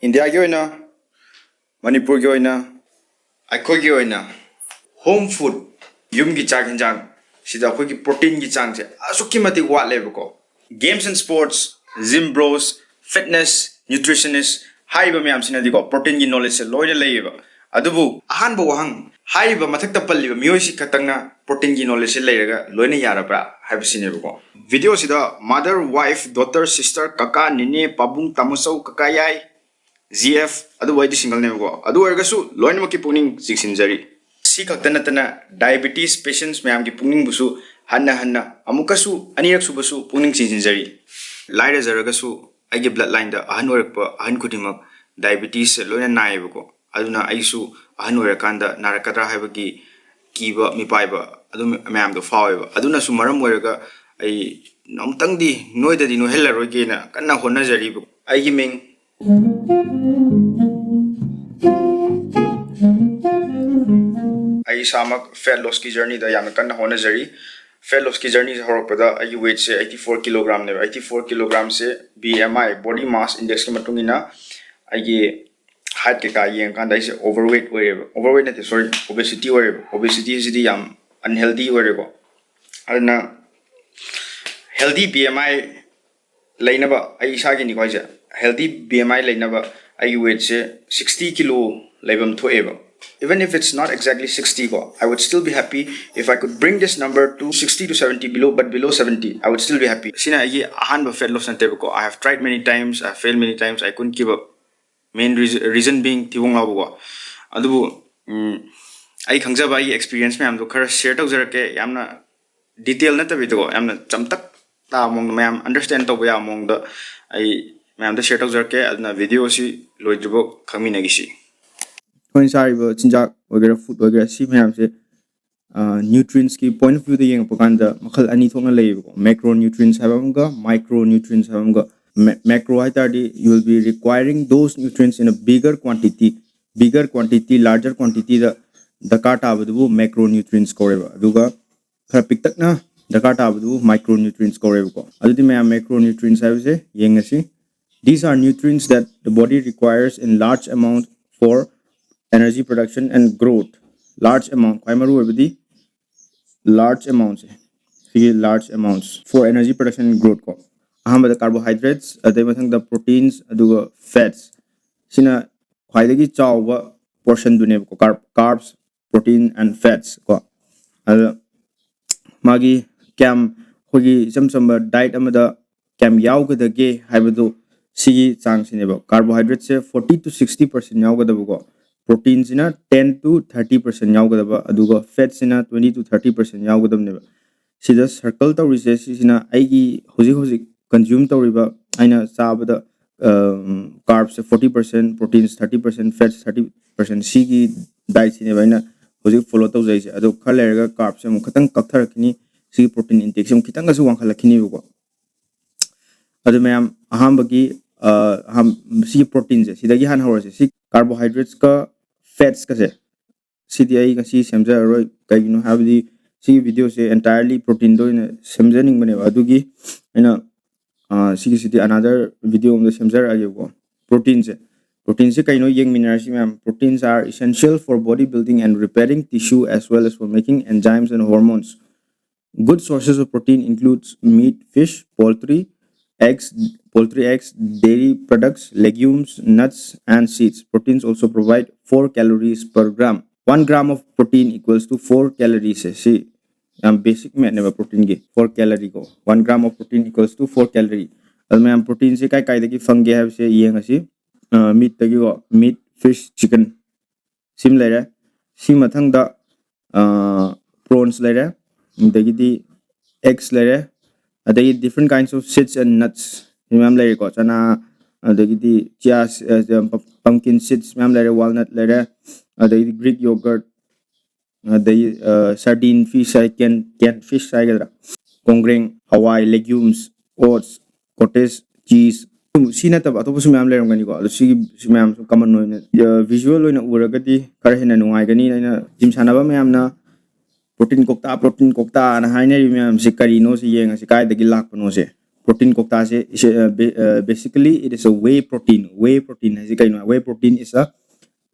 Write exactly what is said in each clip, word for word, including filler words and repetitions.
ꯏꯟꯗꯤꯌꯥꯒꯤ ꯑꯣꯏꯅ, ꯃꯅꯤꯄꯨꯔꯒꯤ ꯑꯣꯏꯅ, ꯑꯩꯈꯣꯏꯒꯤ ꯑꯣꯏꯅ ꯍꯣꯝ ꯐꯨꯗ, ꯌꯨꯝꯒꯤ ꯆꯥꯛ ꯌꯦꯟꯁꯥꯡ ꯁꯤꯗ ꯑꯩꯈꯣꯏꯒꯤ ꯄ꯭ꯔꯣꯇꯤꯟꯒꯤ ꯆꯥꯡꯁꯦ ꯑꯁꯨꯛꯀꯤ ꯃꯇꯤꯛ ꯋꯥꯠꯂꯦꯕꯀꯣ꯫ Games and sports, gym bros, fitness, nutritionist ꯍꯥꯏꯔꯤꯕ ꯃꯌꯥꯝꯁꯤꯅꯗꯤꯀꯣ ꯄ꯭ꯔꯣꯇꯤꯟꯒꯤ ꯅꯣꯂꯦꯖꯁꯦ ꯂꯣꯏꯅ ꯂꯩꯌꯦꯕ꯫ ꯑꯗꯨꯕꯨ ꯑꯍꯥꯟꯕ ꯋꯥꯍꯪ, ꯍꯥꯏꯔꯤꯕ ꯃꯊꯛꯇ ꯄꯜꯂꯤꯕ ꯃꯤꯑꯣꯏꯁꯤ ꯈꯛꯇꯪꯅ ꯄ꯭ꯔꯣꯇꯤꯟꯒꯤ ꯅꯣꯂꯦꯖꯁꯦ ꯂꯩꯔꯒ ꯂꯣꯏꯅ ꯌꯥꯔꯕ꯭ꯔꯥ ꯍꯥꯏꯕꯁꯤꯅꯦꯕꯀꯣ꯫ ꯚꯤꯗꯤꯑꯣꯁꯤꯗ mother, wife, daughter, sister, ꯀꯀꯥ, ꯅꯦꯅꯦ, ꯄꯥꯕꯨꯡ, ꯇꯥꯃꯣꯆꯧ, ꯀꯀꯥ ꯌꯥꯏ, ꯖꯤ ꯑꯦꯐ, ꯑꯗꯨꯕꯨ ꯑꯩꯗꯤ ꯁꯤꯡꯒꯜꯅꯦꯕꯀꯣ꯫ ꯑꯗꯨ ꯑꯣꯏꯔꯒꯁꯨ ꯂꯣꯏꯅꯃꯛꯀꯤ ꯄꯨꯛꯅꯤꯡ ꯆꯤꯡꯁꯤꯟꯖꯔꯤ꯫ ꯁꯤ ꯈꯛꯇ ꯅꯠꯇꯅ diabetes patients ꯃꯌꯥꯝꯒꯤ ꯄꯨꯛꯅꯤꯡꯕꯨꯁꯨ ꯍꯟꯅ ꯍꯟꯅ ꯑꯃꯨꯛꯀꯁꯨ ꯑꯅꯤꯔꯛ ꯁꯨꯕꯁꯨ ꯄꯨꯛꯅꯤꯡ ꯆꯤꯡꯁꯤꯟꯖꯔꯤ꯫ ꯂꯥꯏꯔꯖꯔꯒꯁꯨ ꯑꯩꯒꯤ blood lineꯗ ꯑꯍꯟ ꯑꯣꯏꯔꯛꯄ ꯑꯍꯟ ꯈꯨꯗꯤꯡꯃꯛ diabetesꯁꯦ ꯂꯣꯏꯅ ꯅꯥꯏꯌꯦꯕꯀꯣ꯫ ꯑꯗꯨꯅ ꯑꯩꯁꯨ ꯑꯍꯟ ꯑꯣꯏꯔꯀꯥꯟꯗ ꯅꯥꯔꯛꯀꯗ꯭ꯔꯥ ꯍꯥꯏꯕꯒꯤ ꯀꯤꯕ ꯃꯤꯄꯥꯏꯕ ꯑꯗꯨ ꯃꯌꯥꯝꯗꯣ ꯐꯥꯎꯋꯦꯕ꯫ ꯑꯗꯨꯅꯁꯨ ꯃꯔꯝ ꯑꯣꯏꯔꯒ ꯑꯩ ꯑꯃꯨꯛꯇꯪꯗꯤ ꯅꯣꯏꯗꯗꯤ ꯅꯣꯏꯍꯜꯂꯔꯣꯏꯒꯦꯅ ꯀꯟꯅ ꯍꯣꯠꯅꯖꯔꯤꯕ꯫ ꯑꯩꯒꯤ ꯃꯤꯡ ꯑꯩ ꯏꯁꯥꯃꯛ fat lossꯀꯤ journeyꯗ ꯌꯥꯝꯅ ꯀꯟꯅ ꯍꯣꯠꯅꯖꯔꯤ꯫ Fat lossꯀꯤ journeyꯁꯦ ꯍꯧꯔꯛꯄꯗ ꯑꯩꯒꯤ weightꯁꯦ eighty four kilogramꯅꯦꯕ꯫ Eighty four kilogramꯁꯦ B M I, body mass indexꯀꯤ ꯃꯇꯨꯡ ꯏꯟꯅ ꯑꯩꯒꯤ height ꯀꯩꯀꯥ ꯌꯦꯡꯉꯀꯥꯟꯗ ꯑꯩꯁꯦ overweight ꯑꯣꯏꯔꯦꯕ꯫ Overweight ꯅꯠꯇꯦ, sorry, obesity ꯑꯣꯏꯔꯦꯕ꯫ Obesityꯁꯤꯗꯤ ꯌꯥꯝ unhealthy ꯑꯣꯏꯔꯦꯀꯣ꯫ ꯑꯗꯨꯅ healthy B M I ꯂꯩꯅꯕ, ꯑꯩ ꯏꯁꯥꯒꯤꯅꯤꯀꯣ ꯍꯥꯏꯁꯦ, healthy B M I ꯂꯩꯅꯕ ꯑꯩꯒꯤ weightꯁꯦ sixty kilo ꯂꯩꯐꯝ ꯊꯣꯛꯑꯦꯕ꯫ Even if it's not exactly sixty ꯀꯣ, I would still be happy if I could bring this number to sixty to seventy, below, but below seventy I would still be happy. ꯁꯤꯅ ꯑꯩꯒꯤ ꯑꯍꯥꯟꯕ fat loss ꯅꯠꯇꯦꯕꯀꯣ꯫ I have tried many times, I failed many times, I couldn't give up. Main reason, reason being ꯊꯤꯕꯣꯡ ꯂꯥꯎꯕꯀꯣ꯫ ꯑꯗꯨꯕꯨ ꯎꯝ, ꯑꯩ ꯈꯪꯖꯕ ꯑꯩꯒꯤ experience ꯃꯌꯥꯝꯗꯣ ꯈꯔ share ꯇꯧꯖꯔꯛꯀꯦ꯫ ꯌꯥꯝꯅ detail ꯅꯠꯇꯕꯤꯗꯀꯣ, ꯌꯥꯝꯅ ꯆꯝꯇꯛ ꯇꯥꯕ ꯃꯑꯣꯡꯗ, ꯃꯌꯥꯝ understand ꯇꯧꯕ ꯌꯥꯕ ꯃꯑꯣꯡꯗ ꯑꯩ ꯃꯌꯥꯝꯗ share ꯇꯧꯖꯔꯛꯀꯦ꯫ ꯑꯗꯨꯅ videoꯁꯤ ꯂꯣꯏꯗ꯭ꯔꯤꯐꯥꯎ ꯈꯪꯃꯤꯟꯅꯈꯤꯁꯤ꯫ ꯑꯩꯈꯣꯏꯅ ꯆꯥꯔꯤꯕ ꯆꯤꯟꯖꯥꯛ ꯑꯣꯏꯒꯦꯔꯥ, food ꯑꯣꯏꯒꯦꯔꯥ, ꯁꯤ ꯃꯌꯥꯝꯁꯦ nutrientsꯀꯤ point of viewꯗ ꯌꯦꯡꯉꯛꯄ ꯀꯥꯟꯗ ꯃꯈꯜ ꯑꯅꯤ ꯊꯣꯛꯅ ꯂꯩꯌꯦꯕꯀꯣ꯫ Macronutrients ꯍꯥꯏꯕ ꯑꯃꯒ, micronutrients ꯍꯥꯏꯕ ꯑꯃꯒ꯫ Macro ꯍꯥꯏ ꯇꯥꯔꯗꯤ you will be requiring those nutrients in a bigger quantity, bigger quantity, larger quantityꯗ ꯗꯔꯀꯥꯔ ꯇꯥꯕꯗꯨꯕꯨ macronutrients ꯀꯧꯔꯦꯕ꯫ ꯑꯗꯨꯒ ꯈꯔ ꯄꯤꯛꯇꯛꯅ ꯗꯔꯀꯥꯔ ꯇꯥꯕꯗꯨꯕꯨ micronutrients ꯀꯧꯔꯦꯕꯀꯣ꯫ ꯑꯗꯨꯗꯤ ꯃꯌꯥꯝ macronutrients ꯍꯥꯏꯕꯁꯦ ꯌꯦꯡꯉꯁꯤ꯫ These are nutrients that the body requires in large amount for energy production and growth. Large amount, ꯈ꯭ꯋꯥꯏ ꯃꯔꯨ ꯑꯣꯏꯕꯗꯤ large amount ꯁꯦ, ꯁꯤꯒꯤ large amounts for energy production and growth ꯀꯣ꯫ ꯑꯍꯥꯟꯕꯗ carbohydrates, ꯑꯗꯩ ꯃꯊꯪꯗ proteins, ꯑꯗꯨꯒ fats꯫ ꯁꯤꯅ ꯈ꯭ꯋꯥꯏꯗꯒꯤ ꯆꯥꯎꯕ portion ꯗꯨꯅꯦꯕꯀꯣ, carb, carbs, protein and fats ꯀꯣ꯫ ꯑꯗ ꯃꯥꯒꯤ ꯀꯌꯥꯝ, ꯑꯩꯈꯣꯏꯒꯤ ꯏꯆꯝ ꯆꯝꯕ diet ꯑꯃꯗ ꯀꯌꯥꯝ ꯌꯥꯎꯒꯗꯒꯦ ꯍꯥꯏꯕꯗꯨ, ꯁꯤꯒꯤ ꯆꯥꯡꯁꯤꯅꯦꯕ꯫ Carbohydrate say forty to sixty percent ꯌꯥꯎꯒꯗꯕꯀꯣ, protein ꯁꯤꯅ ten to thirty percent ꯌꯥꯎꯒꯗꯕ, ꯑꯗꯨꯒ fat ꯁꯤꯅ twenty to thirty percent ꯌꯥꯎꯒꯗꯕꯅꯦꯕ꯫ ꯁꯤꯗ circle ꯇꯧꯔꯤꯁꯦ, ꯁꯤꯁꯤꯅ ꯑꯩꯒꯤ ꯍꯧꯖꯤꯛ ꯍꯧꯖꯤꯛ consume ꯇꯧꯔꯤꯕ, ꯑꯩꯅ ꯆꯥꯕꯗ, carbs ꯁꯦ forty percent, proteins thirty percent, fats thirty percent, ꯁꯤꯒꯤ diet ꯁꯤꯅꯦꯕ ꯑꯩꯅ ꯍꯧꯖꯤꯛ follow ꯇꯧꯖꯩꯁꯦ꯫ ꯑꯗꯣ ꯈꯔ ꯂꯩꯔꯒ carbs ꯁꯦ ꯑꯃꯨꯛ ꯈꯤꯇꯪ ꯀꯛꯊꯔꯛꯈꯤꯅꯤ, ꯁꯤꯒꯤ protein intake ꯁꯦ ꯑꯃꯨꯛ ꯈꯤꯇꯪꯒꯁꯨ ꯋꯥꯡꯈꯠꯂꯛꯈꯤꯅꯦꯕꯀꯣ꯫ ꯑꯗꯨ ꯃꯌꯥꯝ, ꯑꯍꯥꯟꯕꯒꯤ, ꯑ, ꯑꯍꯥꯟ-, ꯁꯤꯒꯤ protein ꯁꯦ, ꯁꯤꯗꯒꯤ ꯍꯥꯟꯅ ꯍꯧꯔꯁꯦ꯫ ꯁꯤ carbohydrates ꯀ fats ꯀꯁꯦ, ꯁꯤꯗꯤ ꯑꯩ ꯉꯁꯤ ꯁꯦꯝꯖꯔꯔꯣꯏ꯫ ꯀꯩꯒꯤꯅꯣ ꯍꯥꯏꯕꯗꯤ ꯁꯤꯒꯤ video ꯁꯦ entirely protein ꯗ ꯑꯣꯏꯅ ꯁꯦꯝꯖꯅꯤꯡꯕꯅꯦꯕ꯫ ꯑꯗꯨꯒꯤ ꯑꯩꯅ, ꯑ, ꯁꯤꯒꯤꯁꯤꯗꯤ another video ꯑꯃꯗ ꯁꯦꯝꯖꯔꯛꯑꯒꯦꯕꯀꯣ꯫ Protein ꯁꯦ, protein ꯁꯦ ꯀꯩꯅꯣ ꯌꯦꯡꯃꯤꯟꯅꯔꯁꯤ ꯃꯌꯥꯝ꯫ Proteins are essential for body building and repairing tissue as well as for making enzymes and hormones. Good sources of protein includes meat, fish, poultry, eggs, poultry eggs, dairy products, legumes, nuts, and seeds. Proteins also provide four calories per gram. One gram of protein equals to four calories. ꯁꯤ ꯌꯥꯝ basic math ꯅꯦꯕ protein ꯒꯤ꯫ Four calorie ꯀꯣ꯫ One gram of protein equals to four calorie. ꯑꯗꯨ ꯃꯌꯥꯝ, protein ꯁꯦ ꯀꯥꯏ ꯀꯥꯏꯗꯒꯤ ꯐꯪꯒꯦ ꯍꯥꯏꯕꯁꯦ ꯌꯦꯡꯉꯁꯤ꯫ ꯑ, meat ꯇꯒꯤꯀꯣ, meat, fish, chicken꯫ ꯁꯤꯃ ꯂꯩꯔꯦ꯫ ꯁꯤ ꯃꯊꯪꯗ, ꯑ, prawns ꯂꯩꯔꯦ, ꯑꯗꯒꯤꯗꯤ eggs ꯂꯩꯔꯦ, ꯑꯗꯒꯤ different kinds of seeds and nuts ꯁꯤ ꯃꯌꯥꯝ ꯂꯩꯔꯦꯀꯣ꯫ ꯆꯅꯥ, ꯑꯗꯒꯤꯗꯤ chia, ꯑ, pumpkin seeds ꯃꯌꯥꯝ ꯂꯩꯔꯦ, walnut ꯂꯩꯔꯦ, ꯑꯗꯒꯤꯗꯤ Greek yogurt, ꯑꯗꯩ, ꯑ, sardine fish high, can, can fish ꯍꯥꯏꯒꯗ꯭ꯔꯥ, ꯀꯣꯡꯒ꯭ꯔꯦꯡ, ꯍꯋꯥꯏ, legumes, oats, cottage cheese, ꯁꯤ ꯅꯠꯇꯕ ꯑꯇꯣꯞꯄꯁꯨ ꯃꯌꯥꯝ ꯂꯩꯔꯝꯒꯅꯤꯀꯣ꯫ ꯑꯗꯣ ꯁꯤꯒꯤ, ꯁꯤ ꯃꯌꯥꯝꯁꯨ common ꯑꯣꯏꯅ, ꯑ, visual ꯑꯣꯏꯅ ꯎꯔꯒꯗꯤ ꯈꯔ ꯍꯦꯟꯅ ꯅꯨꯡꯉꯥꯏꯒꯅꯤ꯫ ꯑꯩꯅ gym ꯁꯥꯟꯅꯕ ꯃꯌꯥꯝꯅ protein ꯀꯧꯇꯥ, protein ꯀꯧꯇꯥꯅ ꯍꯥꯏꯅꯔꯤꯕ ꯃꯌꯥꯝꯁꯤ ꯀꯔꯤꯅꯣ ꯁꯤ ꯌꯦꯡꯉꯁꯤ, ꯀꯥꯏꯗꯒꯤ ꯂꯥꯛꯄꯅꯣꯁꯦ꯫ protein ꯀꯧꯇꯥꯁꯦ basically it is a whey protein. Whey protein ꯍꯥꯏꯁꯦ ꯀꯩꯅꯣ? Whey protein is a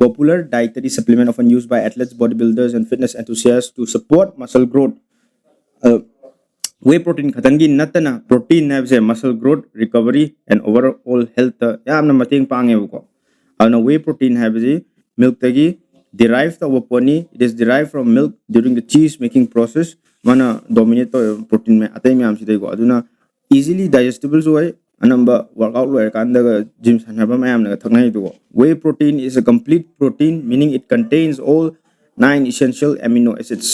popular dietary supplement often used by athletes, bodybuilders and fitness enthusiasts to support muscle growth. Whey protein ꯈꯛꯇꯪꯒꯤ ꯅꯠꯇꯅ protein ꯍꯥꯏꯕꯁꯦ muscle growth, recovery and overall health ꯇ ꯌꯥꯝꯅ ꯃꯇꯦꯡ ꯄꯥꯡꯉꯦꯕꯀꯣ. ꯑꯗꯨꯅ whey protein ꯍꯥꯏꯕꯁꯤ milk ꯇꯒꯤ derive ꯇꯧꯕ ꯄꯣꯠꯅꯤ. It is derived from milk during the cheese making process. ꯃꯥꯅ dominate ꯇꯧꯋꯦꯕ protein ꯑꯇꯩ ꯃꯌꯥꯝꯁꯤꯗꯩꯀꯣ. ꯑꯗꯨꯅ easily digestible ꯁꯨ ꯑꯣꯏ. ꯑꯅꯝꯕ workout ꯂꯣꯏꯔꯀꯥꯟꯗꯒ gym ꯁꯥꯟꯅꯕ ꯃꯌꯥꯝꯅꯒ ꯊꯛꯅꯩꯗꯨꯀꯣ. Whey protein is a complete protein, meaning it contains all nine essential amino acids.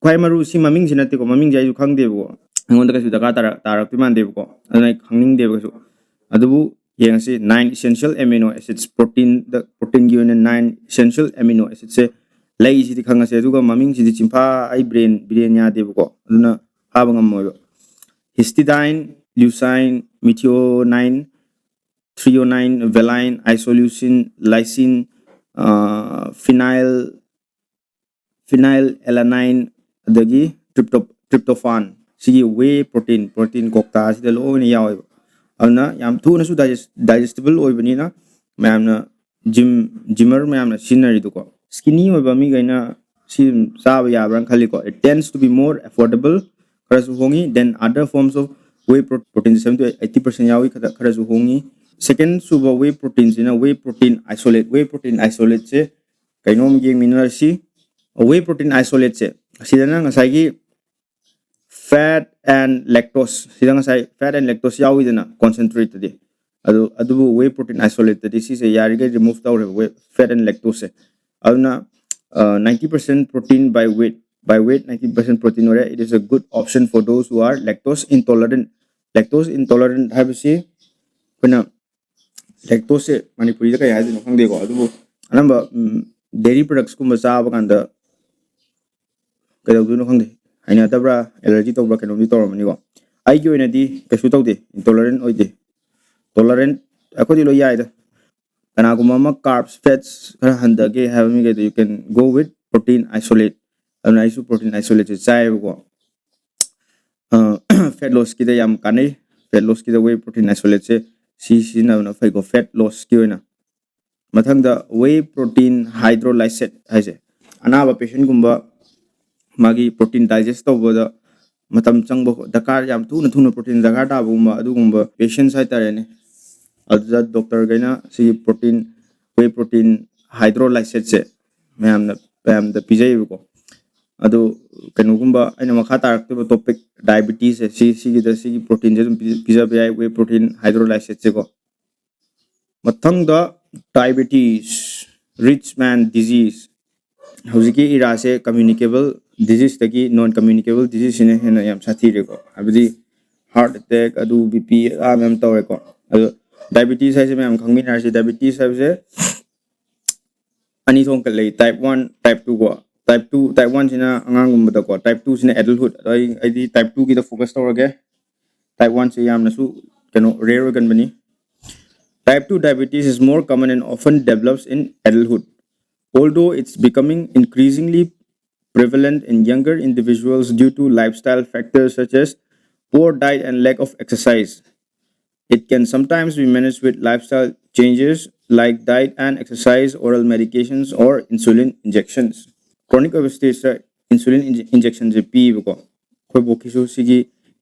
ꯈ꯭ꯋꯥꯏ ꯃꯔꯨ ꯁꯤ ꯃꯃꯤꯡꯁꯤ ꯅꯠꯇꯦꯀꯣ, ꯃꯃꯤꯡꯁꯦ ꯑꯩꯁꯨ ꯈꯪꯗꯦꯕꯀꯣ, ꯑꯩꯉꯣꯟꯗ ꯀꯩꯁꯨ ꯗꯔꯀꯥꯔ ꯇꯥꯔꯛ- ꯇꯥꯔꯛꯇꯣꯏ ꯃꯥꯟꯗꯦꯕꯀꯣ, ꯑꯗꯨꯅ ꯑꯩ ꯈꯪꯅꯤꯡꯗꯦꯕ ꯀꯩꯁꯨ. ꯑꯗꯨꯕꯨ ꯌꯦꯡꯉꯁꯤ, nine essential amino acids, protein ꯗ protein ꯒꯤ ꯑꯣꯏꯅ nine essential amino acids ꯁꯦ ꯂꯩꯁꯤꯗꯤ ꯈꯪꯉꯁꯦ, ꯑꯗꯨꯒ ꯃꯃꯤꯡꯁꯤꯗꯤ ꯆꯤꯟꯐꯥ ꯑꯩ brain brain ꯌꯥꯗꯦꯕꯀꯣ, ꯑꯗꯨꯅ ꯐꯥꯕ ꯉꯝꯃꯣꯏꯕ. Histidine, leucine, methionine, threonine, valine, isoleucine, lysine, phenyl, phenylalanine, ꯑꯗꯒꯤ trypto tryptophan, ꯁꯤꯒꯤ whey protein, protein ꯀꯧꯇꯥꯁꯤꯗ ꯂꯣꯏꯅ ꯌꯥꯎꯋꯦꯕ. ꯑꯗꯨꯅ ꯌꯥꯝ ꯊꯨꯅꯁꯨ digestible ꯑꯣꯏꯕꯅꯤꯅ ꯃꯌꯥꯝꯅ gym gymmer ꯃꯌꯥꯝꯅ ꯁꯤꯖꯤꯟꯅꯔꯤꯗꯣꯀꯣ, skinny ꯑꯣꯏꯕ ꯃꯤꯈꯩꯅ ꯁꯤ ꯑꯗꯨꯝ ꯆꯥꯕ ꯌꯥꯕ꯭ꯔꯥꯅ ꯈꯜꯂꯤꯀꯣ. It tends to be more affordable, ꯈꯔꯁꯨ ꯍꯣꯡꯉꯤ, than other forms of whey protein. Protein seventy eighty percent ꯌꯥꯎꯏ, ꯈꯔ ꯈꯔꯁꯨ ꯍꯣꯡꯉꯤ. Second ꯁꯨꯕ whey protein ꯁꯤꯅ whey protein isolate. Whey protein isolate ꯁꯦ ꯀꯩꯅꯣꯝ ꯌꯦꯡꯃꯤꯟꯅꯔꯁꯤ. Whey protein isolate ꯁꯦ, ꯁꯤꯗꯅ ꯉꯁꯥꯏꯒꯤ fat and lactose, ꯁꯤꯗ ꯉꯁꯥꯏ fat and lactose ꯌꯥꯎꯏꯗꯅ concentrate ꯇꯗꯤ, ꯑꯗꯨ ꯑꯗꯨꯕꯨ whey protein isolate ꯇꯗꯤ ꯁꯤꯁꯦ ꯌꯥꯔꯤꯈꯩ remove ꯇꯧꯔꯦꯕ, fat and lactose ꯁꯦ. ꯑꯗꯨꯅ ninety percent protein by weight, by weight ninety percent protein ꯑꯣꯏꯔꯦ. It is a good option for those who are lactose intolerant. Lactose intolerant ꯍꯥꯏꯕꯁꯤ ꯑꯩꯈꯣꯏꯅ lactose ꯁꯦ ꯃꯅꯤꯄꯨꯔꯤꯗ ꯀꯩ ꯍꯥꯏꯗꯣꯏꯅꯣ ꯈꯪꯗꯦꯀꯣ, ꯑꯗꯨꯕꯨ ꯑꯅꯝꯕ dairy products ꯀꯨꯝꯕ ꯆꯥꯕ ꯀꯥꯟꯗ ꯀꯩꯗꯧꯗꯣꯏꯅꯣ ꯈꯪꯗꯦ, ꯍꯩꯅꯗꯕ꯭ꯔꯥ, allergy ꯇꯧꯕ꯭ꯔꯥ, ꯀꯩꯅꯣꯝꯗꯤ ꯇꯧꯔꯝꯃꯅꯤꯀꯣ. ꯑꯩꯒꯤ ꯑꯣꯏꯅꯗꯤ ꯀꯩꯁꯨ ꯇꯧꯗꯦ, intolerant ꯑꯣꯏꯗꯦ. Tolerant ꯑꯩꯈꯣꯏꯗꯤ ꯂꯣꯏ ꯌꯥꯏꯗ. ꯀꯅꯥꯒꯨꯝꯕ ꯑꯃ carbs, fats ꯈꯔ ꯍꯟꯊꯒꯦ ꯍꯥꯏꯕ ꯃꯤꯈꯩꯗꯣ you can go with protein isolate. ꯑꯗꯨꯅ ꯑꯩꯁꯨ protein isolate ꯁꯦ ꯆꯥꯏꯌꯦꯕꯀꯣ. Fat loss ꯀꯤꯗ ꯌꯥꯝ ꯀꯥꯟꯅꯩ. ꯐꯦꯠ ꯂꯣꯁꯀꯤꯗ ꯋꯦ ꯄ꯭ꯔꯣꯇꯤꯟ ꯑꯥꯏꯁꯣꯂꯦꯠꯁꯦ ꯁꯤ ꯁꯤꯖꯤꯟꯅꯕꯅ ꯐꯩꯀꯣ, ꯐꯦꯠ ꯂꯣꯁꯀꯤ ꯑꯣꯏꯅ꯫ ꯃꯊꯪꯗ ꯋꯦ ꯄ꯭ꯔꯣꯇꯤꯟ ꯍꯥꯏꯗ꯭ꯔꯣꯂꯥꯏꯁꯦꯠ ꯍꯥꯏꯁꯦ, ꯑꯅꯥꯕ ꯄꯦꯁꯦꯟꯒꯨꯝꯕ ꯃꯥꯒꯤ ꯄ꯭ꯔꯣꯇꯤꯟ ꯗꯥꯏꯖꯦꯁ ꯇꯧꯕꯗ ꯃꯇꯝ ꯆꯪꯕ, ꯗꯔꯀꯥꯔ ꯌꯥꯝ ꯊꯨꯅ ꯊꯨꯅ ꯄ꯭ꯔꯣꯇꯤꯟ ꯗꯔꯀꯥꯔ ꯇꯥꯕꯒꯨꯝꯕ ꯑꯗꯨꯒꯨꯝꯕ ꯄꯦꯁꯦꯟꯁ ꯍꯥꯏꯇꯥꯔꯦꯅꯦ꯫ ꯑꯗꯨꯗ ꯗꯣꯛꯇꯔꯈꯩꯅ ꯁꯤꯒꯤ ꯄ꯭ꯔꯣꯇꯤꯟ, ꯋꯦ ꯄ꯭ꯔꯣꯇꯤꯟ ꯍꯥꯏꯗ꯭ꯔꯣꯂꯥꯏꯁꯦꯠꯁꯦ ꯃꯌꯥꯝꯅ ꯃꯌꯥꯝꯗ ꯄꯤꯖꯩꯌꯦꯕꯀꯣ꯫ ꯑꯗꯨ ꯀꯩꯅꯣꯒꯨꯝꯕ ꯑꯩꯅ ꯃꯈꯥ ꯇꯥꯔꯛꯇꯣꯏꯕ ꯇꯣꯄꯤꯛ ꯗꯥꯏꯕꯤꯇꯤꯁꯁꯦ, ꯁꯤ ꯁꯤꯒꯤꯗ ꯁꯤꯒꯤ ꯄ꯭ꯔꯣꯇꯤꯟꯁꯦ ꯑꯗꯨꯝ ꯄꯤ- ꯄꯤꯖꯕ ꯌꯥꯏ, ꯋꯦ ꯄ꯭ꯔꯣꯇꯤꯟ ꯍꯥꯏꯗ꯭ꯔꯣꯂꯥꯏꯁꯦꯠꯁꯦꯀꯣ꯫ ꯃꯊꯪꯗ ꯗꯥꯏꯕꯤꯇꯤꯁ, ꯔꯤꯆ ꯃꯦꯟ ꯗꯤꯖꯤꯁ꯫ ꯍꯧꯖꯤꯛꯀꯤ ꯏꯔꯥꯁꯦ ꯀꯝꯃ꯭ꯌꯨꯅꯤꯀꯦꯕꯜ ꯗꯤꯖꯤꯁꯇꯒꯤ ꯅꯣꯟ ꯀꯝꯃ꯭ꯌꯨꯅꯤꯀꯦꯕꯜ ꯗꯤꯖꯤꯁꯁꯤꯅ ꯍꯦꯟꯅ ꯌꯥꯝ ꯁꯥꯊꯤꯔꯦꯀꯣ꯫ ꯍꯥꯏꯕꯗꯤ ꯍꯥꯔꯠ ꯑꯦꯇꯦꯛ, ꯑꯗꯨ ꯕꯤ ꯄꯤ, ꯑꯥ ꯃꯌꯥꯝ ꯇꯧꯔꯦꯀꯣ꯫ ꯑꯗꯣ ꯗꯥꯏꯕꯤꯇꯤꯁ ꯍꯥꯏꯁꯦ ꯃꯌꯥꯝ ꯈꯪꯃꯤꯟꯅꯔꯁꯤ, ꯗꯥꯏꯕꯤꯇꯤꯁ ꯍꯥꯏꯕꯁꯦ ꯑꯅꯤ ꯊꯣꯛꯅ ꯂꯩ, ꯇꯥꯏꯞ ꯋꯥꯟ, ꯇꯥꯏꯞ ꯇꯨ ꯀꯣ꯫ ꯇꯥꯏꯞ ꯇꯨ, ꯇꯥꯏꯞ ꯋꯥꯟꯁꯤꯅ ꯑꯉꯥꯡꯒꯨꯝꯕꯗꯀꯣ, ꯇꯥꯏꯞ ꯇꯨꯁꯤꯅ ꯑꯦꯗꯜꯍꯨꯗ꯫ ꯑꯗꯣ ꯑꯩ ꯑꯩꯗꯤ ꯇꯥꯏꯞ ꯇꯨꯒꯤꯗ ꯐꯣꯀꯁ ꯇꯧꯔꯒꯦ꯫ ꯇꯥꯏꯞ ꯋꯥꯟꯁꯦ ꯌꯥꯝꯅꯁꯨ ꯀꯩꯅꯣ ꯔꯦꯌꯔ ꯑꯣꯏꯒꯟꯕꯅꯤ꯫ Type two diabetes is more common and often develops in adulthood, although it's becoming increasingly prevalent in younger individuals due to lifestyle factors such as poor diet and lack of exercise. It can sometimes be managed with lifestyle changes like diet and exercise, oral medications, or insulin injections. Chronic ꯑꯣꯏꯕ ꯁ꯭ꯇꯦꯖꯇ insulin ꯏꯟꯖꯦꯛꯁꯟꯁꯦ ꯄꯤꯌꯦꯕꯀꯣ꯫ ꯑꯩꯈꯣꯏ ꯕꯣꯛꯀꯤꯁꯨ ꯁꯤꯒꯤ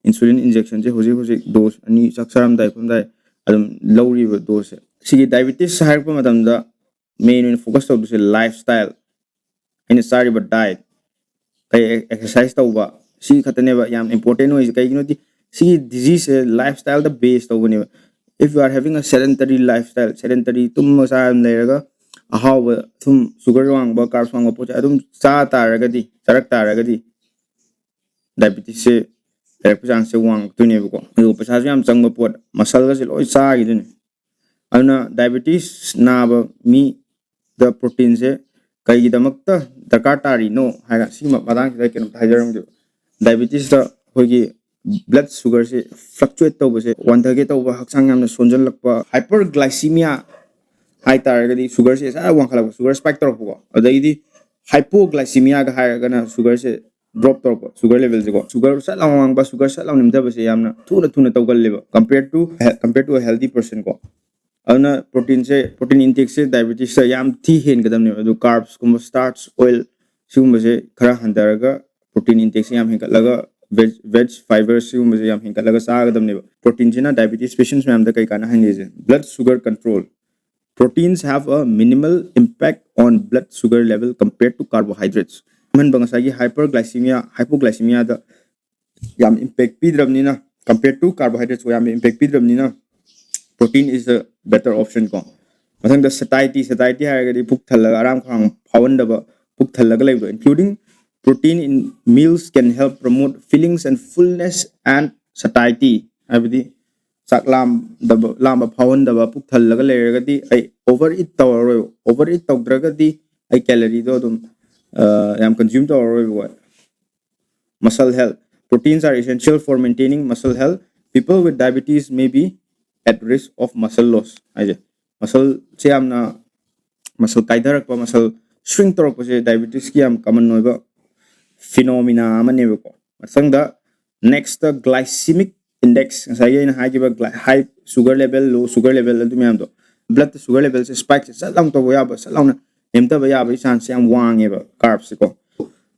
insulin ꯏꯟꯖꯦꯛꯁꯟꯁꯦ ꯍꯧꯖꯤꯛ ꯍꯧꯖꯤꯛ dose ꯑꯅꯤ, ꯆꯥꯛ ꯆꯥꯔꯝꯗꯥꯏ ꯈꯣꯠꯂꯝꯗꯥꯏ ꯑꯗꯨꯝ ꯂꯧꯔꯤꯕ ꯗꯣꯁꯁꯦ꯫ ꯁꯤꯒꯤ ꯗꯥꯏꯕꯤꯇꯤꯁ ꯍꯥꯏꯔꯛꯄ ꯃꯇꯝꯗ ꯃꯦꯟ ꯑꯣꯏꯅ ꯐꯣꯀꯁ ꯇꯧꯗꯣꯏꯁꯦ ꯂꯥꯏꯐ ꯁ꯭ꯇꯥꯏꯜ, ꯑꯩꯅ ꯆꯥꯔꯤꯕ ꯗꯥꯏꯠ, ꯀꯩ ꯑꯦꯛꯁꯔꯁꯥꯏꯁ ꯇꯧꯕ, ꯁꯤ ꯈꯛꯇꯅꯦꯕ ꯌꯥꯝ ꯏꯝꯄꯣꯔꯇꯦꯟ ꯑꯣꯏꯔꯤꯁꯦ꯫ ꯀꯩꯒꯤꯅꯣꯗꯤ ꯁꯤꯒꯤ ꯗꯤꯖꯤꯁꯁꯦ ꯂꯥꯏꯐ ꯁ꯭ꯇꯥꯏꯜꯗ ꯕꯦꯁ ꯇꯧꯕꯅꯦꯕ꯫ If you are having a sedentary lifestyle, sedentary, ꯇꯨꯝꯃ ꯆꯥꯔ ꯑꯗꯨꯝ ꯂꯩꯔꯒ ꯑꯍꯥꯎꯕ, ꯑꯊꯨꯝ, ꯁꯨꯒꯔ ꯋꯥꯡꯕ, ꯀꯥꯔꯕꯁ ꯋꯥꯡꯕ ꯄꯣꯠꯁꯦ ꯑꯗꯨꯝ ꯆꯥ ꯇꯥꯔꯒꯗꯤ, ꯆꯥꯔꯛ ꯇꯥꯔꯒꯗꯤ ꯗꯥꯏꯕꯤꯇꯤꯁꯁꯦ ꯂꯩꯔꯛꯄ ꯆꯥꯟꯁꯁꯦ ꯋꯥꯡꯉꯛꯇꯣꯏꯅꯦꯕꯀꯣ꯫ ꯑꯗꯨꯒ ꯄꯩꯁꯥꯁꯨ ꯌꯥꯝ ꯆꯪꯕ ꯄꯣꯠ, ꯃꯁꯜꯒꯁꯦ ꯂꯣꯏ ꯆꯥꯈꯤꯗꯣꯏꯅꯦ꯫ ꯑꯗꯨꯅ ꯗꯥꯏꯕꯤꯇꯤꯁ ꯅꯥꯕ ꯃꯤꯗ ꯄ꯭ꯔꯣꯇꯤꯟꯁꯦ ꯀꯩꯒꯤꯗꯃꯛꯇ ꯗꯔꯀꯥꯔ ꯇꯥꯔꯤꯅꯣ ꯍꯥꯏꯔ ꯁꯤꯒꯤ ꯃꯇꯥꯡꯁꯤꯗ ꯑꯩ ꯀꯩꯅꯣꯝꯇ ꯍꯥꯏꯖꯔꯝꯒꯦꯕ꯫ ꯗꯥꯏꯕꯤꯇꯤꯁꯇ ꯑꯩꯈꯣꯏꯒꯤ ꯕ꯭ꯂꯗ ꯁꯨꯒꯔꯁꯦ ꯐ꯭ꯂꯛꯆꯨꯋꯦꯠ ꯇꯧꯕꯁꯦ, ꯋꯥꯟꯊꯒꯦ ꯇꯧꯕ, ꯍꯛꯆꯥꯡ ꯌꯥꯝꯅ ꯁꯣꯟꯖꯜꯂꯛꯄ, ꯍꯥꯏꯄꯔꯒ꯭ꯂꯥꯏꯁꯤꯃꯤꯌꯥ ꯍꯥꯏꯇꯥꯔꯒꯗꯤ ꯁꯨꯒꯔꯁꯦ ꯁꯠ ꯋꯥꯡꯈꯠꯂꯛꯄ, ꯁꯨꯒꯔ ꯁ꯭ꯄꯥꯏꯛ ꯇꯧꯔꯛꯄꯀꯣ꯫ ꯑꯗꯩꯗꯤ ꯍꯥꯏꯄꯣꯒ꯭ꯂꯥꯏꯁꯤꯃꯤꯌꯥꯒ ꯍꯥꯏꯔꯒꯅ ꯁꯨꯒꯔꯁꯦ ꯗ꯭ꯔꯣꯞ ꯇꯧꯔꯛꯄ ꯁꯨꯒꯔ ꯂꯦꯚꯦꯜꯁꯦꯀꯣ, ꯁꯨꯒꯔ ꯁꯠ ꯂꯥꯎ ꯋꯥꯡꯕ, ꯁꯨꯒꯔ ꯁꯠ ꯂꯥꯎ ꯅꯦꯝꯊꯕꯁꯦ ꯌꯥꯝꯅ ꯊꯨꯅ ꯊꯨꯅ ꯇꯧꯒꯜꯂꯦꯕ, compared to, compared to a healthy person ꯀꯣ꯫ ꯑꯗꯨꯅ ꯄ꯭ꯔꯣꯇꯤꯟꯁꯦ, ꯄ꯭ꯔꯣꯇꯤꯟ ꯏꯟꯇꯦꯛꯁꯦ ꯗꯥꯏꯕꯤꯇꯤꯁꯇ ꯌꯥꯝ ꯊꯤ ꯍꯦꯟꯒꯗꯕꯅꯦꯕ꯫ ꯑꯗꯨ ꯀꯥꯔꯕꯁꯀꯨꯝꯕ, ꯁ꯭ꯇꯥꯔꯆ, ꯑꯣꯏꯜ, ꯁꯤꯒꯨꯝꯕꯁꯦ ꯈꯔ ꯍꯟꯊꯔꯒ, ꯄ꯭ꯔꯣꯇꯤꯟ ꯏꯟꯇꯦꯛꯁꯦ ꯌꯥꯝ ꯍꯦꯟꯒꯠꯂꯒ, ꯚꯦꯖ, ꯚꯦꯖ ꯐꯥꯏꯕꯔ ꯁꯤꯒꯨꯝꯕꯁꯦ ꯌꯥꯝ ꯍꯦꯟꯒꯠꯂꯒ ꯆꯥꯒꯗꯕꯅꯦꯕ꯫ ꯄ꯭ꯔꯣꯇꯤꯟꯁꯤꯅ ꯗꯥꯏꯕꯤꯇꯤꯁ ꯄꯦꯁꯦꯟꯁ ꯃꯌꯥꯝꯗ ꯀꯩ ꯀꯥꯟꯅꯍꯟꯒꯦꯁꯦ? Blood sugar control. Proteins have a minimal impact on blood sugar level compared to carbohydrates. ꯑꯍꯥꯟꯕ ꯉꯁꯥꯏꯒꯤ ꯍꯥꯏꯄꯔꯒ꯭ꯂꯥꯏꯁꯤꯃꯤꯌꯥ, ꯍꯥꯏꯄꯣꯒ꯭ꯂꯥꯏꯁꯤꯃꯤꯌꯥꯗ ꯌꯥꯝ ꯏꯝꯄꯦꯛ ꯄꯤꯗ꯭ꯔꯕꯅꯤꯅ, compared to carbohydrates ꯀꯣ, ꯌꯥꯝ impact ꯄꯤꯗ꯭ꯔꯕꯅꯤꯅ, protein is a better option ꯀꯣ꯫ ꯃꯊꯪꯗ ꯁꯇꯥꯏꯇꯤ, ꯁꯇꯥꯏꯇꯤ ꯍꯥꯏꯔꯒꯗꯤ ꯄꯨꯛ ꯊꯜꯂꯒ ꯑꯔꯥꯝ ꯈꯧꯔꯥꯡ ꯐꯥꯎꯍꯟꯗꯕ, ꯄꯨꯛ ꯊꯜꯂꯒ ꯂꯩꯕꯗꯣ꯫ Including protein in meals can help promote feelings and fullness and satiety. ꯍꯥꯏꯕꯗꯤ ꯆꯥꯛ ꯂꯥꯝꯗꯕ, ꯂꯥꯝꯕ ꯐꯥꯎꯍꯟꯗꯕ, ꯄꯨꯛ ꯊꯜꯂꯒ ꯂꯩꯔꯒꯗꯤ ꯑꯩ ꯑꯣꯚꯔ ꯏꯠ ꯇꯧꯔꯔꯣꯏꯕ꯫ ꯑꯣꯚꯔ ꯏꯠ ꯇꯧꯗ꯭ꯔꯒꯗꯤ ꯑꯩ ꯀꯦꯂꯔꯤꯗꯣ ꯑꯗꯨꯝ, ꯑ, ꯌꯥꯝ consume ꯇꯧꯔꯔꯣꯏꯕꯀꯣ꯫ Muscle health. Proteins are essential for maintaining muscle health. People with diabetes may be at risk of muscle loss. ꯍꯥꯏꯁꯦ, ꯃꯁꯜꯁꯦ ꯌꯥꯝꯅ, ꯃꯁꯜ ꯀꯥꯏꯊꯔꯛꯄ, ꯃꯁꯜ ꯁ꯭ꯔꯤꯡ ꯇꯧꯔꯛꯄꯁꯦ ꯗꯥꯏꯕꯤꯇꯤꯁꯀꯤ ꯌꯥꯝ ꯀꯃꯟ ꯑꯣꯏꯕ ꯐꯤꯅꯣꯃꯤꯅꯥ ꯑꯃꯅꯦꯕꯀꯣ꯫ ꯃꯊꯪꯗ, ꯅꯦꯛꯁꯇ, ꯒ꯭ꯂꯥꯏꯁꯤꯃꯤꯛ ꯏꯟꯗꯦꯛꯁ, ꯉꯁꯥꯏꯒꯤ ꯑꯩꯅ ꯍꯥꯏꯈꯤꯕ ꯍꯥꯏ ꯁꯨꯒꯔ ꯂꯦꯚꯦꯜ, ꯂꯣ ꯁꯨꯒꯔ ꯂꯦꯚꯦꯜ, ꯑꯗꯨ ꯃꯌꯥꯝꯗꯣ, ꯕ꯭ꯂꯠꯇ ꯁꯨꯒꯔ ꯂꯦꯚꯦꯜꯁꯦ ꯁ꯭ꯄꯥꯏꯛꯁꯦ ꯁꯠ ꯂꯥꯎꯅ ꯇꯧꯕ ꯌꯥꯕ, ꯁꯠ ꯂꯥꯎꯅ ꯅꯦꯝꯊꯕ ꯌꯥꯕꯒꯤ ꯆꯥꯟꯁꯁꯦ ꯌꯥꯝ ꯋꯥꯡꯉꯦꯕ ꯀꯥꯔꯕꯁꯦꯀꯣ꯫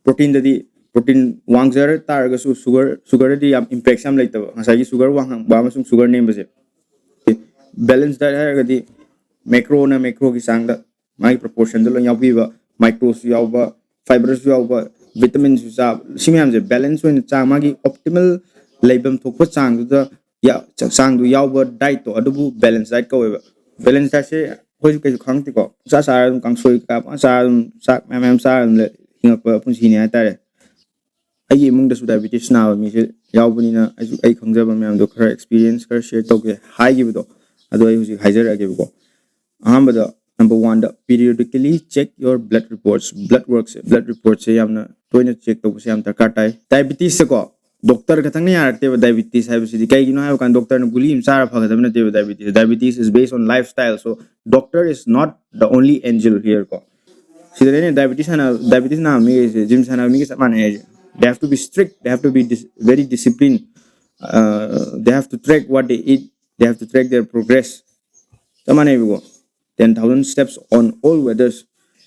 ꯄ꯭ꯔꯣꯇꯤꯟꯗꯗꯤ, ꯄ꯭ꯔꯣꯇꯤꯟ ꯋꯥꯡꯖꯔ ꯇꯥꯔꯒꯁꯨ ꯁꯨꯒꯔ, ꯁꯨꯒꯔꯗꯗꯤ ꯌꯥꯝ ꯏꯝꯄꯦꯛꯁ ꯌꯥꯝ ꯂꯩꯇꯕ, ꯉꯁꯥꯏꯒꯤ ꯁꯨꯒꯔ ꯋꯥꯡꯍꯟꯕ ꯑꯃꯁꯨꯡ ꯁꯨꯒꯔ ꯅꯦꯝꯕꯁꯦ꯫ ꯕꯦꯂꯦꯟꯁ ꯗꯥꯏꯠ ꯍꯥꯏꯔꯒꯗꯤ ꯃꯦꯀ꯭ꯔꯣꯅ ꯃꯦꯀ꯭ꯔꯣꯒꯤ ꯆꯥꯡꯗ ꯃꯥꯒꯤ ꯄ꯭ꯔꯣꯄꯣꯔꯁꯟꯗ ꯂꯣꯏ ꯌꯥꯎꯕꯤꯕ, ꯃꯥꯏꯀ꯭ꯔꯣꯁꯨ ꯌꯥꯎꯕ, ꯐꯥꯏꯕꯔꯁꯨ ꯌꯥꯎꯕ, ꯚꯤꯇꯥꯃꯤꯟꯁꯨ ꯆꯥꯕ, ꯁꯤ ꯃꯌꯥꯝꯁꯦ ꯕꯦꯂꯦꯟꯁ ꯑꯣꯏꯅ ꯆꯥꯡ, ꯃꯥꯒꯤ ꯑꯣꯞꯇꯤꯃꯜ ꯂꯩꯐꯝ ꯊꯣꯛꯄ ꯆꯥꯡꯗꯨꯗ ꯌꯥ-, ꯆ-, ꯆꯥꯡꯗꯨ ꯌꯥꯎꯕ ꯗꯥꯏꯠꯇꯣ, ꯑꯗꯨꯕꯨ ꯕꯦꯂꯦꯟꯁ ꯗꯥꯏꯠ ꯀꯧꯋꯦꯕ꯫ ꯕꯦꯂꯦꯟꯁ ꯗꯥꯏꯠꯁꯦ ꯑꯩꯈꯣꯏꯁꯨ ꯀꯩꯁꯨ ꯈꯪꯗꯦꯀꯣ, ꯄꯨꯡꯆꯥ ꯆꯥꯔ ꯑꯗꯨꯝ, ꯀꯥꯡꯁꯣꯏ ꯀꯩꯀꯥ ꯄꯨꯡꯆꯥ ꯆꯥꯔ ꯑꯗꯨꯝ, ꯆꯥꯛ ꯃꯌꯥꯝ ꯃꯌꯥꯝ ꯆꯥꯔ ꯑꯗꯨꯝ ꯂꯩ-, ꯍꯤꯡꯉꯛꯄ ꯄꯨꯟꯁꯤꯅꯤ ꯍꯥꯏꯇꯥꯔꯦ꯫ ꯑꯩꯒꯤ ꯏꯃꯨꯡꯗꯁꯨ ꯗꯥꯏꯕꯤꯇꯤꯁ ꯅꯥꯕ ꯃꯤꯁꯦ ꯌꯥꯎꯕꯅꯤꯅ, ꯑꯩꯁꯨ ꯑꯩ ꯈꯪꯖꯕ ꯃꯌꯥꯝꯗꯣ ꯈꯔ ꯑꯦꯛꯁꯄꯤꯔꯤꯌꯦꯟꯁ ꯈꯔ ꯁꯤꯌꯔ ꯇꯧꯒꯦ ꯍꯥꯏꯈꯤꯕꯗꯣ, ꯑꯗꯣ ꯑꯩ ꯍꯧꯖꯤꯛ ꯍꯥꯏꯖꯔꯛꯑꯒꯦꯕꯀꯣ꯫ ꯑꯍꯥꯟꯕꯗ, number one ꯗ, periodically check your blood reports. Blood ꯋꯥꯔꯛꯁꯦ, ꯕ꯭ꯂꯠ ꯔꯤꯄꯣꯔꯠꯁꯦ ꯌꯥꯝꯅ ꯇꯣꯏꯅ ꯆꯦꯛ ꯇꯧꯕꯁꯦ ꯌꯥꯝ ꯗꯔꯀꯥꯔ ꯇꯥꯏ꯫ ꯗꯥꯏꯕꯤꯇꯤꯁꯁꯦꯀꯣ, ꯗꯣꯛꯇꯔ ꯈꯛꯇꯪꯅ ꯌꯥꯔꯛꯇꯦꯕ ꯗꯥꯏꯕꯤꯇꯤꯁ ꯍꯥꯏꯕꯁꯤꯗꯤ꯫ ꯀꯩꯒꯤꯅꯣ ꯍꯥꯏꯕ ꯀꯥꯟꯗ, ꯗꯣꯛꯇꯔꯅ ꯒꯨꯂꯤ ꯑꯃ ꯆꯥꯔ ꯐꯒꯗꯕ ꯅꯠꯇꯦꯕ diabetes. Diabetes is based on lifestyle, so doctor is not the only angel here ꯀꯣ꯫ ꯁꯤꯗꯅꯦ ꯗꯥꯏꯕꯤꯇꯤꯁ ꯁꯥꯟꯅ, ꯗꯥꯏꯕꯤꯇꯤꯁ ꯅꯥꯕ ꯃꯤꯈꯩꯁꯦ, ꯖꯤꯝ ꯁꯥꯟꯅꯕ ꯃꯤꯒ ꯆꯞ ꯃꯥꯟꯅꯩ ꯍꯥꯏꯁꯦ꯫ They have to be strict, they have to be dis- very disciplined, uh, they have to track what they eat, they have to track their progress. ꯆꯞ ꯃꯥꯟꯅꯩꯕꯀꯣ, ten thousand steps on all weathers.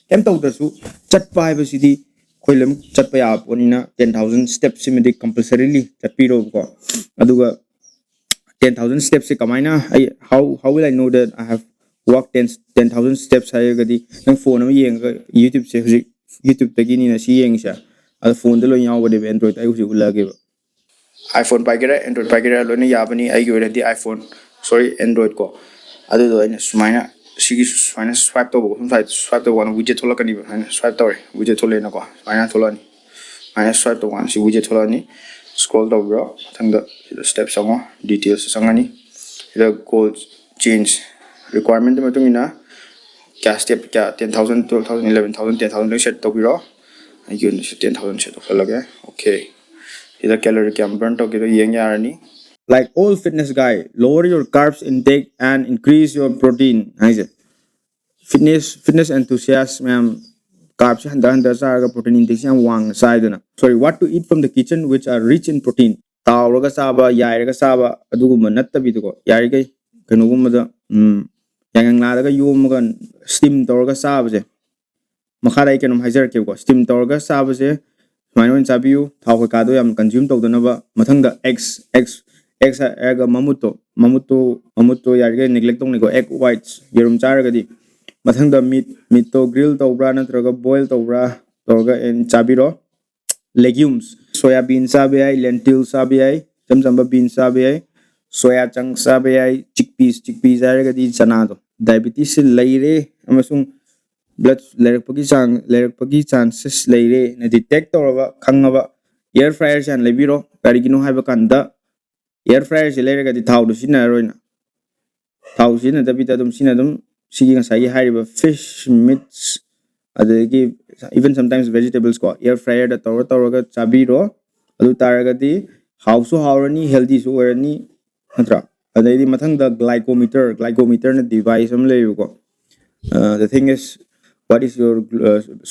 ꯀꯩꯝ ꯇꯧꯗ꯭ꯔꯁꯨ ꯆꯠꯄ ꯍꯥꯏꯕꯁꯤꯗꯤ ꯑꯩꯈꯣꯏ ꯂꯣꯏꯅꯃꯛ ꯆꯠꯄ ꯌꯥꯕ ꯄꯣꯠꯅꯤꯅ ten thousand steps ꯁꯤꯃꯗꯤ compulsorily ꯆꯠꯄꯤꯔꯣꯕꯀꯣ. ꯑꯗꯨꯒ ten thousand steps ꯁꯦ ꯀꯃꯥꯏꯅ ꯑꯩ how how will I know that I have walked ten ten thousand steps ꯍꯥꯏꯔꯒꯗꯤ, ꯅꯪ ꯐꯣꯟ ꯑꯃ ꯌꯦꯡꯉꯒ, YouTube ꯁꯦ ꯍꯧꯖꯤꯛ YouTube ꯇꯒꯤꯅꯤꯅ ꯁꯤ ꯌꯦꯡꯉꯤꯁꯦ, ꯑꯗꯣ ꯐꯣꯟ ꯗ ꯂꯣꯏ ꯌꯥꯎꯕꯅꯦꯕ, Android ꯇ ꯑꯩ ꯍꯧꯖꯤꯛ ꯎꯠꯂꯛꯑꯒꯦꯕ꯫ iPhone ꯄꯥꯏꯒꯦꯔꯥ Android ꯄꯥꯏꯒꯦꯔꯥ ꯂꯣꯏꯅ ꯌꯥꯕꯅꯤ꯫ ꯑꯩꯒꯤ ꯑꯣꯏꯅꯗꯤ iPhone, sorry, Android ꯀꯣ꯫ ꯑꯗꯨꯗꯣ ꯑꯩꯅ ꯁꯨꯃꯥꯏꯅ ꯁꯤꯒꯤ ꯁꯨꯃꯥꯏꯅ swipe ꯇꯧꯕ, ꯁꯨꯝ swipe swipe ꯇꯧꯕ ꯀꯥꯟꯗ widget ꯊꯣꯛꯂꯛꯀꯅꯤꯕ꯫ ꯁꯨꯃꯥꯏꯅ swipe ꯇꯧꯔꯦ, widget ꯊꯣꯛꯂꯛꯑꯦꯅꯀꯣ꯫ ꯁꯨꯃꯥꯏꯅ swipe ꯇꯧꯕ ꯀꯥꯟꯗ ꯁꯤ widget ꯊꯣꯛꯂꯛꯑꯅꯤ꯫ Scroll ꯇꯧꯕꯤꯔꯣ, ꯃꯊꯪꯗ ꯁꯤꯗ step ꯆꯪꯉꯣ, details ꯆꯪꯉꯅꯤ꯫ ꯁꯤꯗ goal change requirement ꯇꯨꯒꯤ ꯃꯇꯨꯡ ꯏꯟꯅ ꯀꯌꯥ step ꯀꯌꯥ, ten thousand, twelve thousand, eleven thousand, ten thousand ꯂꯣꯏ set ꯇꯧꯕꯤꯔꯣ꯫ ꯑꯩꯒꯤ ꯑꯣꯏꯅꯁꯨ ten thousand set ꯇꯧꯁꯜꯂꯒꯦ꯫ Okay, ꯁꯤꯗ calorie ꯀꯌꯥꯝ burn ꯇꯧꯒꯦꯗꯣ ꯌꯦꯡ ꯌꯥꯔꯅꯤ꯫ Like all fitness guy, lower your carbs intake and increase your protein ꯍꯥꯏꯁꯦ꯫ Fitness fitness enthusiast ꯃꯌꯥꯝ, carbs ꯁꯦ ꯍꯟꯊ ꯍꯟꯊ ꯆꯥꯔꯒ protein intake ꯁꯦ ꯌꯥꯝ ꯋꯥꯡꯅ ꯆꯥꯏꯗꯅ꯫ Sorry, what to eat from the kitchen which are rich in protein. ꯇꯥꯎꯔꯒ ꯆꯥꯕ, ꯌꯥꯏꯔꯒ ꯆꯥꯕ ꯑꯗꯨꯒꯨꯝꯕ ꯅꯠꯇꯕꯤꯗꯀꯣ, ꯌꯥꯔꯤꯈꯩ ꯀꯩꯅꯣꯒꯨꯝꯕꯗ, ꯎꯝ, ꯌꯥꯏꯉꯪꯂꯥꯗꯒ ꯌꯣꯝꯃꯒ steam ꯇꯧꯔꯒ ꯆꯥꯕꯁꯦ꯫ ꯃꯈꯥꯗ ꯑꯩ ꯀꯩꯅꯣꯝ ꯍꯥꯏꯖꯔꯛꯀꯦꯕꯀꯣ꯫ Steam ꯇꯧꯔꯒ ꯆꯥꯕꯁꯦ ꯁꯨꯃꯥꯏꯅ ꯑꯣꯏꯅ ꯆꯥꯕꯤꯌꯨ, ꯊꯥꯎ ꯀꯩꯀꯥꯗꯣ ꯌꯥꯝ consume ꯇꯧꯗꯅꯕ꯫ ꯃꯊꯪꯗ eggs, eggs, eggs ꯍꯥꯏꯔꯒ ꯃꯃꯨꯠꯇꯣ, ꯃꯃꯨꯠꯇꯣ, ꯃꯃꯨꯠꯇꯣ ꯌꯥꯔꯤꯈꯩ neglect ꯇꯧꯅꯤꯀꯣ, egg whites, ꯌꯦꯔꯨꯝ ꯆꯥꯔꯒꯗꯤ꯫ ꯃꯊꯪꯗ meat, meat ꯇꯣ grill ꯇꯧꯕ꯭ꯔꯥ ꯅꯠꯇ꯭ꯔꯒ boil ꯇꯧꯕ꯭ꯔꯥ ꯇꯧꯔꯒ ꯑꯦꯟ ꯆꯥꯕꯤꯔꯣ꯫ Legumes, soya bean ꯆꯥꯕ ꯌꯥꯏ, lentil ꯆꯥꯕ ꯌꯥꯏ, ꯏꯆꯝ ꯆꯝꯕ beans ꯆꯥꯕ ꯌꯥꯏ, soya chunks ꯆꯥꯕ ꯌꯥꯏ, chickpeas, chickpeas ꯍꯥꯏꯔꯒꯗꯤ ꯆꯅꯥꯗꯣ꯫ Diabetes ꯁꯦ ꯂꯩꯔꯦ ꯑꯃꯁꯨꯡ blood ꯂꯩꯔꯛꯄꯒꯤ ꯆꯥꯡ, ꯂꯩꯔꯛꯄꯒꯤ chances ꯂꯩꯔꯦ ꯅ detect ꯇꯧꯔꯕ, ꯈꯪꯉꯕ, air fryer ꯁꯦ ꯍꯥꯟꯅ ꯂꯩꯕꯤꯔꯣ꯫ ꯀꯔꯤꯒꯤꯅꯣ ꯍꯥꯏꯕ ꯀꯥꯟꯗ air fryer ꯁꯦ ꯂꯩꯔꯒꯗꯤ ꯊꯥꯎꯗꯣ ꯁꯤꯖꯤꯟꯅꯔꯔꯣꯏꯅ꯫ ꯊꯥꯎ ꯁꯤꯖꯤꯟꯅꯗꯕꯤꯗ ꯑꯗꯨꯝ ꯁꯤꯅ ꯑꯗꯨꯝ ꯁꯤꯒꯤ ꯉꯁꯥꯏꯒꯤ ꯍꯥꯏꯔꯤꯕ fish, meats, ꯑꯗꯒꯤ even sometimes vegetables ꯀꯣ, air fryer ꯗ ꯇꯧꯔ ꯇꯧꯔꯒ ꯆꯥꯕꯤꯔꯣ꯫ ꯑꯗꯨ ꯇꯥꯔꯒꯗꯤ ꯍꯥꯎꯁꯨ ꯍꯥꯎꯔꯅꯤ, healthy ꯁꯨ ꯑꯣꯏꯔꯅꯤ, ꯅꯠꯇ꯭ꯔꯥ? ꯑꯗꯩꯗꯤ ꯃꯊꯪꯗ glycometer, glycometer ꯅ device ꯑꯃ ꯂꯩꯌꯦꯕꯀꯣ꯫ Uh, the thing is, What is your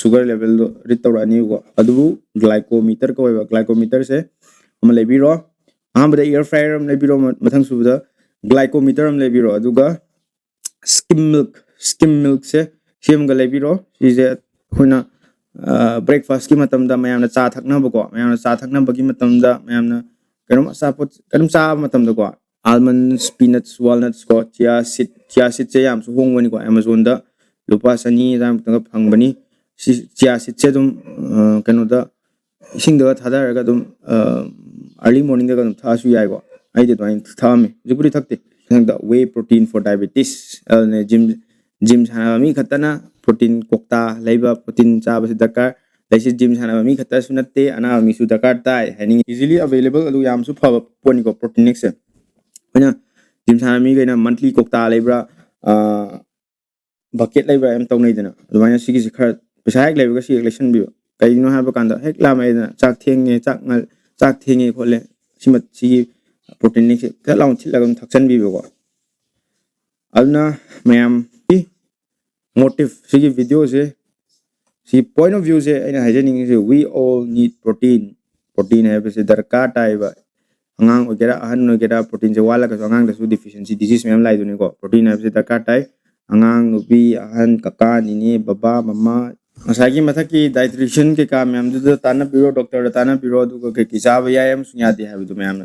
sugar level ꯗꯣ ꯔꯤꯗ ꯇꯧꯔꯛꯑꯅꯤꯕꯀꯣ꯫ ꯑꯗꯨꯕꯨ glycometer ꯀꯧꯋꯦꯕ꯫ Glycometer ꯁꯦ ꯑꯃ ꯂꯩꯕꯤꯔꯣ꯫ ꯑꯍꯥꯟꯕꯗ air fryer ꯑꯃ ꯂꯩꯕꯤꯔꯣ꯫ ꯃꯊꯪ ꯁꯨꯕꯗ glycometer ꯑꯃ ꯂꯩꯕꯤꯔꯣ꯫ ꯑꯗꯨꯒ skim milk, skim milk ꯁꯦ ꯁꯤ ꯑꯃꯒ ꯂꯩꯕꯤꯔꯣ꯫ ꯁꯤꯁꯦ ꯑꯩꯈꯣꯏꯅ breakfast ꯀꯤ ꯃꯇꯝꯗ ꯃꯌꯥꯝꯅ ꯆꯥ ꯊꯛꯅꯕꯀꯣ, ꯃꯌꯥꯝꯅ ꯆꯥ ꯊꯛꯅꯕꯒꯤ ꯃꯇꯝꯗ, ꯃꯌꯥꯝꯅ ꯀꯩꯅꯣꯝ ꯑꯆꯥꯄꯣꯠ ꯀꯩꯅꯣꯝ ꯆꯥꯕ ꯃꯇꯝꯗꯀꯣ, almonds, peanuts, walnuts ꯀꯣ, chia seed, chia seed ꯁꯦ ꯌꯥꯝꯁꯨ ꯍꯣꯡꯕꯅꯤꯀꯣ꯫ Amazon ꯗ ꯂꯨꯄꯥ ꯆꯅꯤ ꯑꯗꯨꯃꯥꯏꯅ ꯐꯪꯕꯅꯤ꯫ ꯁꯤ chia seed ꯁꯦ ꯑꯗꯨꯝ ꯀꯩꯅꯣꯗ ꯏꯁꯤꯡꯗꯒ ꯊꯥꯗꯔꯒ ꯑꯗꯨꯝ early morning ꯗꯒ ꯑꯗꯨꯝ ꯊꯛꯑꯁꯨ ꯌꯥꯏꯀꯣ꯫ ꯑꯩꯗꯤ ꯑꯗꯨꯃꯥꯏꯅ ꯊꯛꯑꯝꯃꯤ꯫ ꯍꯧꯖꯤꯛꯄꯨꯗꯤ ꯊꯛꯇꯦ꯫ ꯃꯊꯪꯗ whey protein for diabetes꯫ ꯑꯗꯨꯅ gym gym ꯁꯥꯟꯅꯕ ꯃꯤ ꯈꯛꯇꯅ protein ꯀꯧꯇꯥ ꯂꯩꯕ, protein ꯆꯥꯕꯁꯤ ꯗꯔꯀꯥꯔ꯫ ꯑꯗꯩꯁꯤ gym ꯁꯥꯟꯅꯕ ꯃꯤ ꯈꯛꯇꯁꯨ ꯅꯠꯇꯦ, ꯑꯅꯥꯕ ꯃꯤꯁꯨ ꯗꯔꯀꯥꯔ ꯇꯥꯏ ꯍꯥꯏꯅꯤꯡꯉꯤ꯫ Easily available ꯑꯗꯨ ꯌꯥꯝꯁꯨ ꯐꯕ ꯄꯣꯠꯅꯤꯀꯣ protein ꯁꯦ꯫ ꯑꯩꯈꯣꯏꯅ gym ꯁꯥꯟꯅꯕ ꯃꯤꯈꯩꯅ monthly ꯀꯧꯇꯥ ꯂꯩꯕ꯭ꯔꯥ, bucket ꯂꯩꯕ꯭ꯔꯥ ꯌꯥꯝ ꯇꯧꯅꯩꯗꯅ꯫ ꯑꯗꯨꯃꯥꯏꯅ ꯁꯤꯒꯤꯁꯤ ꯈꯔ ꯄꯩꯁꯥ ꯍꯦꯛ ꯂꯩꯕꯒ ꯁꯤ ꯍꯦꯛ ꯂꯩꯁꯟꯕꯤꯕ꯫ ꯀꯩꯒꯤꯅꯣ ꯍꯥꯏꯕ ꯀꯥꯟꯗ ꯍꯦꯛ ꯂꯥꯝꯃꯛꯑꯦꯗꯅ, ꯆꯥꯛ ꯊꯦꯡꯉꯦ, ꯆꯥꯛ ꯉ-, ꯆꯥꯛ ꯊꯦꯡꯉꯦ ꯈꯣꯠꯂꯦ, ꯁꯤꯃ, ꯁꯤꯒꯤ protein ꯁꯦ ꯐꯠ ꯂꯥꯎꯅ ꯊꯤꯠꯂꯒ ꯑꯗꯨꯝ ꯊꯛꯆꯟꯕꯤꯕꯀꯣ꯫ ꯑꯗꯨꯅ ꯃꯌꯥꯝꯒꯤ motive ꯁꯤꯒꯤ video ꯁꯦ, ꯁꯤ point of view ꯁꯦ ꯑꯩꯅ ꯍꯥꯏꯖꯅꯤꯡꯉꯤꯁꯦ, we all need protein꯫ Protein ꯍꯥꯏꯕꯁꯦ ꯗꯔꯀꯥꯔ ꯇꯥꯏꯕ꯫ ꯑꯉꯥꯡ ꯑꯣꯏꯒꯦꯔꯥ ꯑꯍꯟ ꯑꯣꯏꯒꯦꯔꯥ protein ꯁꯦ ꯋꯥꯠꯂꯒꯁꯨ ꯑꯉꯥꯡꯗꯁꯨ deficiency disease ꯃꯌꯥꯝ ꯂꯥꯛꯏꯗꯨꯅꯤꯀꯣ꯫ Protein ꯍꯥꯏꯕꯁꯦ ꯗꯔꯀꯥꯔ ꯇꯥꯏ꯫ ꯑꯉꯥꯡ, ꯅꯨꯄꯤ, ꯑꯍꯟ, ꯀꯀꯥ, ꯅꯤꯅꯦ, ꯕꯕꯥ, ꯃꯃꯥ, ꯉꯁꯥꯏꯒꯤ ꯃꯊꯛꯀꯤ dietitian ꯀꯩꯀꯥ ꯃꯌꯥꯝꯗꯨꯗ ꯇꯥꯟꯅꯕꯤꯔꯣ, doctor ꯗ ꯇꯥꯟꯅꯕꯤꯔꯣ꯫ ꯑꯗꯨꯒ ꯀꯩꯀꯩ ꯆꯥꯕ ꯌꯥꯏ ꯑꯃꯁꯨꯡ ꯌꯥꯗꯦ ꯍꯥꯏꯕꯗꯨ ꯃꯌꯥꯝꯅ